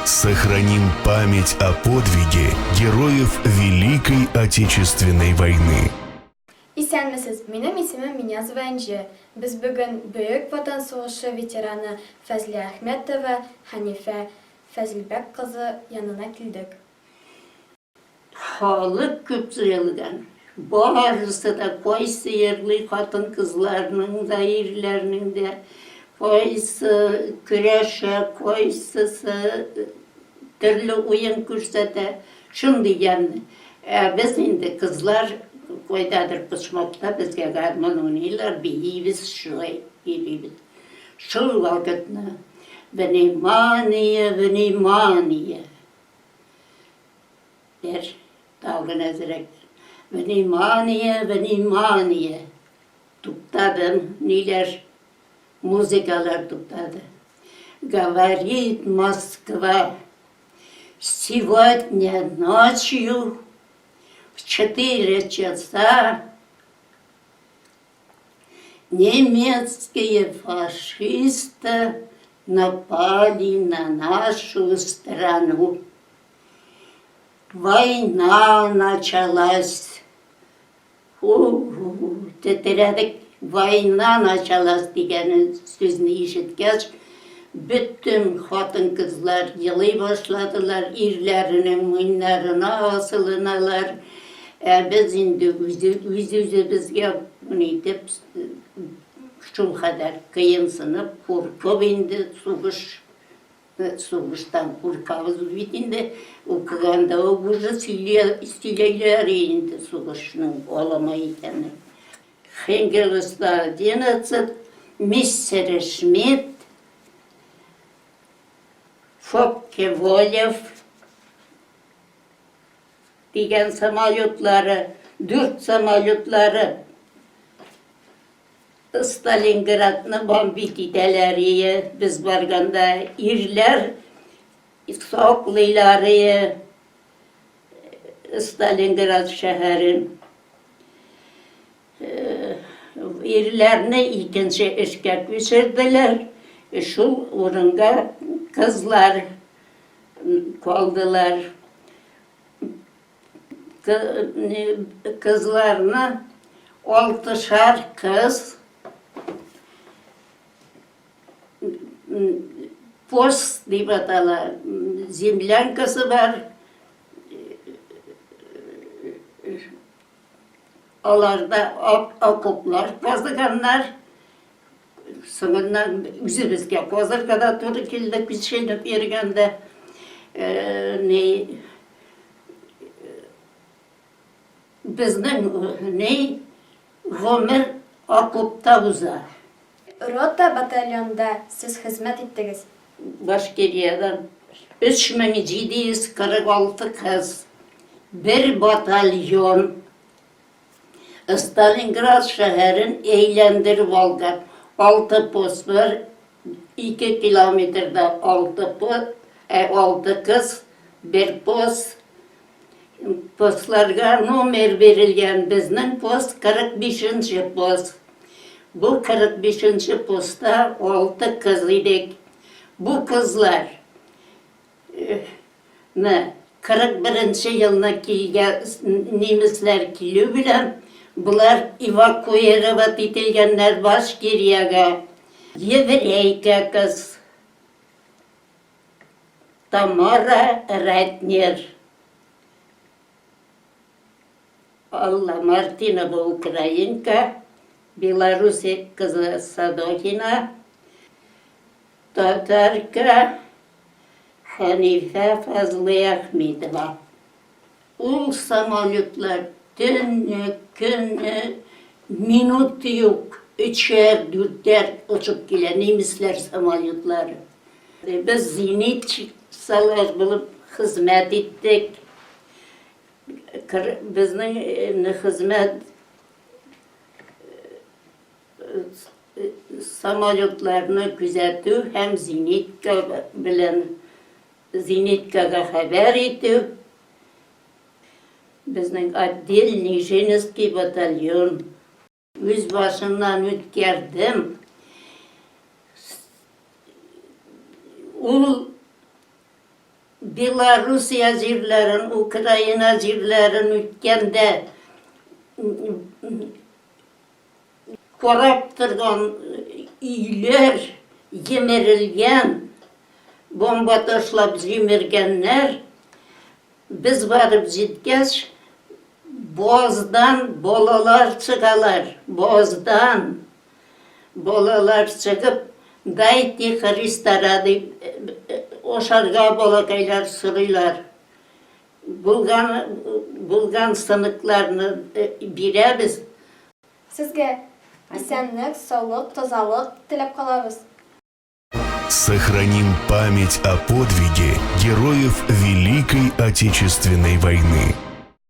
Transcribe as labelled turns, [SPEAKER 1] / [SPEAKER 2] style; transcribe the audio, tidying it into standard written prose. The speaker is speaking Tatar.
[SPEAKER 1] Сохраним память о подвиге героев Великой Отечественной войны.
[SPEAKER 2] Исәнмесез, минем исемем Минязова Энҗе. Без бүген Бөек Ватан сугышы ветераны Фәзлиәхмәтова Хәнифә Фәзелбәк кызы янына килдек.
[SPEAKER 3] Халык күп җыелган. Барысы да кайсы ерлый, хатын-кызларның да, ирләрнең дә, кайсы көрәшә, кайсысы төрле уен күрсәтә. Шундый ямьле. Ә без инде кызлар кайдадыр почмакта безгә гармун уйныйлар, биибез, шулай йөрибез. Шул вакытны Внимание, внимание! Бер, тагын әзрәк. Внимание, внимание! Туктадым, ниләр, музыкалар туктады. Говорит Москва, сегодня ночью в 4 часа немецкие фашисты напали на нашу страну. Война началась. Фу, тетрәдек. Война началась дигән сүзне ишеткәч, бөтен хатын-кызлар елый башладылар, ирләренең муеннарына асылыналар. Ә без инде үз-үзебезгә итеп шул кадәр кыенсынып, куркып инде сугыш Сугыштан куркабыз бит инде. Укыганда ук уже сөйләйләр инде сугышның алама икәнен. Хенкель 111, Мессершмитт, Фокке-Волев дигән самолетлары, дүрт самолетлары Сталинградны бомбить итәләр ие, без барганда ирләр саклыйлар ие Сталинград шәһәрен. Ирләрне икенче эшкә күчерделәр, шул урынга кызлар калдылар. Кызларны алтышар кыз пост дип атала, землянкасы бар. Аларда окоплар казыганнар. Соңыннан үзебезгә казырга да туры килде, күченеп йөргәндә. Ни безнең ни гомер окопта уза.
[SPEAKER 2] Рота батальонда сез хезмәт иттегез.
[SPEAKER 3] Башкириядән 3746 кыз, бер батальон Сталинград шәһәрен әйләндереп алган. Алты пост бар, ике километрда алты пост, ә алты кыз, бер пост. Постларга номер бирелгән. Безнең пост 45 нче пост. Бу 45 нче постта алты кыз идек. Бу кызлар Ны 41 нче елны килгән немецләр килү белән болар эвакуировать ителгәннәр Башкириягә. Еврейка кыз Тамара Ратнер. Алла Мартинова украинка, Беларусь кызы Садохина, татарка Хәнифә Фазлыйәхмитова. Ул самолетлар төне, көне, минут юк, өчәр, дүртәр очып килә немецләр самолетлары. Без зенитчицалар булып хезмәт иттек. Безнең хезмәт Самолетларны күзәтү һәм зенитка белән зениткага хәбәр итү. Безнең отдельный женский батальон. Үз башымнан үткәрдем. Ул. Белоруссия җирләрен, Украина җирләрен үткәндә карап торган өйләр җимерелгән, бомба ташлап җимергәннәр. Без барып җиткәч, баздан балалар чыгалар, баздан балалар чыгып, дайте Христа дип ашарга балакайлар сорыйлар. Булган, булган сыныкларны бирәбез.
[SPEAKER 2] Сезгә исәнлек, саулык, тазалык теләп калабыз.
[SPEAKER 1] Сохраним память о подвиге героев Великой Отечественной войны.